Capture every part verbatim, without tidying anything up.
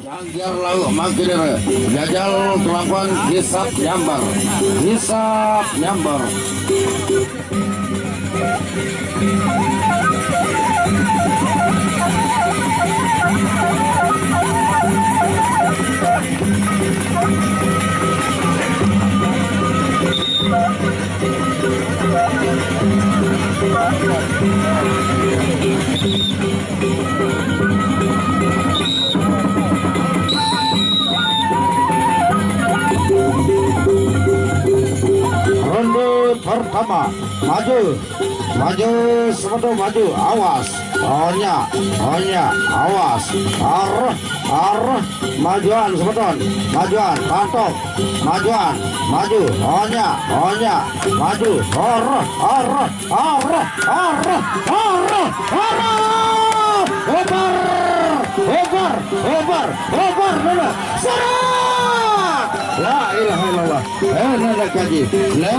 Tangkir lauk mangkir, jajal kelakuan hisap nyambar, hisap nyambar. Ronde pertama, maju, maju, semeton maju, awas, onya, onya, awas, arah, arah, majuan semeton, majuan, tantok, majuan, maju, onya, onya, maju, arah, arah, arah, arah, arah, arah. Obar, obar, obar, obar, dulu. Serak. La ilaha illallah. Eh, nanda kaji. La.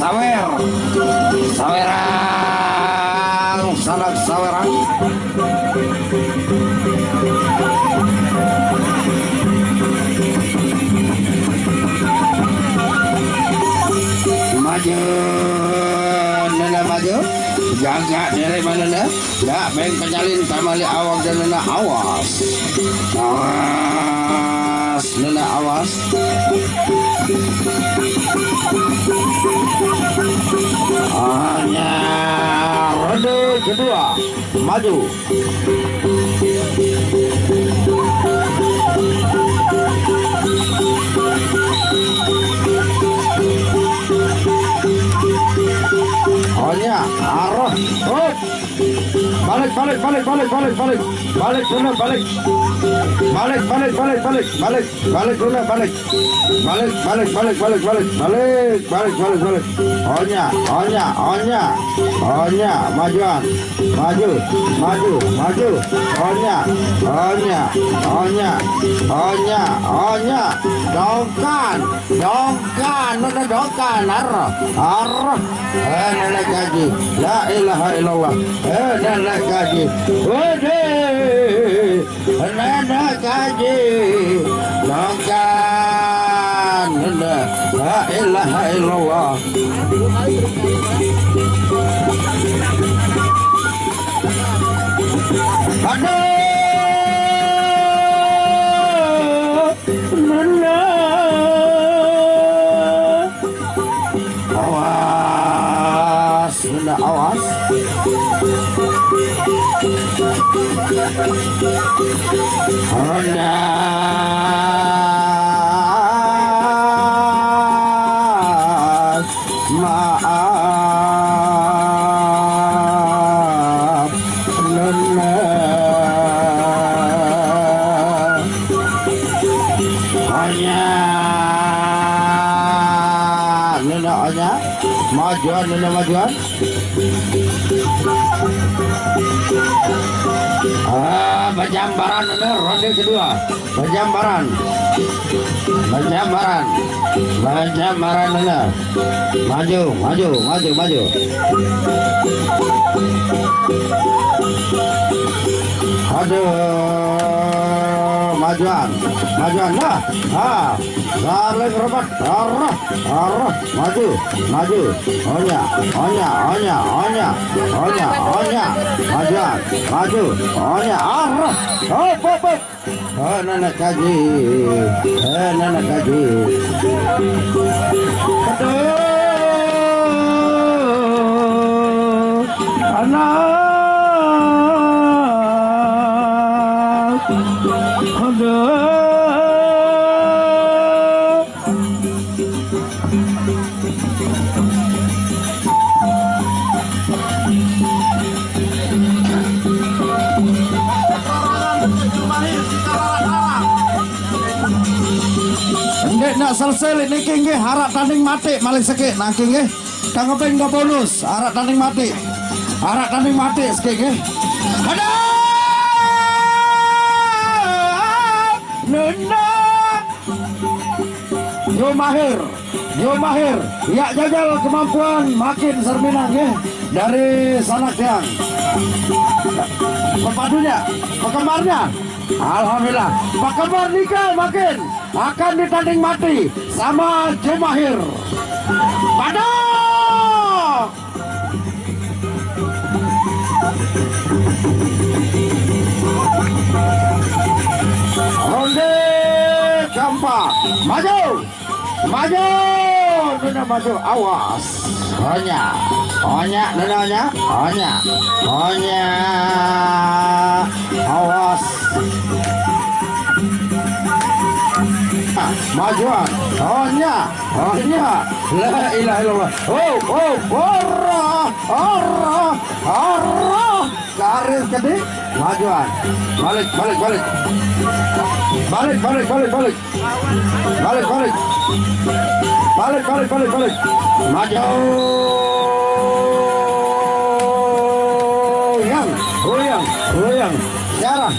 Sawer, sawerang, sanak sawerang. Maju, nanda maju. Jaga diri mana nanda. Dak main penyalin tamali awak dan nanda, awas. Awas, nanda awas. Hanya ronde kedua. Maju. Onya, arah. Hop. Balik, balik, balik, balik, balik, balik. Balik, dulu, balik. Balik, balik, balik, balik, balik. Balik, dulu, balik. Balik, balik, balik, balik, balik. Balik, balik, balik, balik. Onya, onya, onya. Onya, majuan. Maju, maju, maju. Onya, onya, onya. Onya, onya. Dongkan, dongkan, udah dongkan. Arah, arah. Eh, nenek kaji. La ilaha illallah. Eh, nenek kaji. Waduh. Nenek kaji, dongkan, nenek, la ilaha illallah. Aduh, nenek. Awas, Sunda, awas. Ronda. Maaf, Nona. Onya, Nona, onya. Majuan, Nona, majuan. Ah, penjambaran, Nona, ronde kedua. Penjambaran. Penjambaran. Penjambaran, Nona. Maju, maju, maju, maju. Aduh, majuan, majuan, nah, ah, saling rebut, arah, arah, maju, maju, onya, onya, onya, onya, onya, onya, majuan, maju, onya, arah, hop, hop, hop. Oh, nenek kaji. Eh, nenek kaji. Aduh, anak. Aduh. Ndek nak selesai lek niki nggih, arak tanding mati malih sekik nangki nggih. Tangkeping do bonus, arak tanding mati. Arak tanding mati sekik nggih. Aduh! Nendang. Jumahir, Jumahir, ya, jajal kemampuan makin serminang, ya, dari sana tiang. Pepadunya, pekembarnya, alhamdulillah, pekembar nika makin akan ditanding mati sama Jumahir. Pada ronde keempat. Maju. Maju. Nuna maju. Awas. Onya. Onya, nuna onya. Onya. Onya. Awas. Majuan. Onya. Onya. La ilaha illallah. Oh, oh, ora, ora, ora. Garis gede. Majuan. Balik, balik, balik. Balik, balik, balik, balik. Balik, balik. Balik, balik, balik, balik. Maju. Yang, goyang, goyang. Sekarang.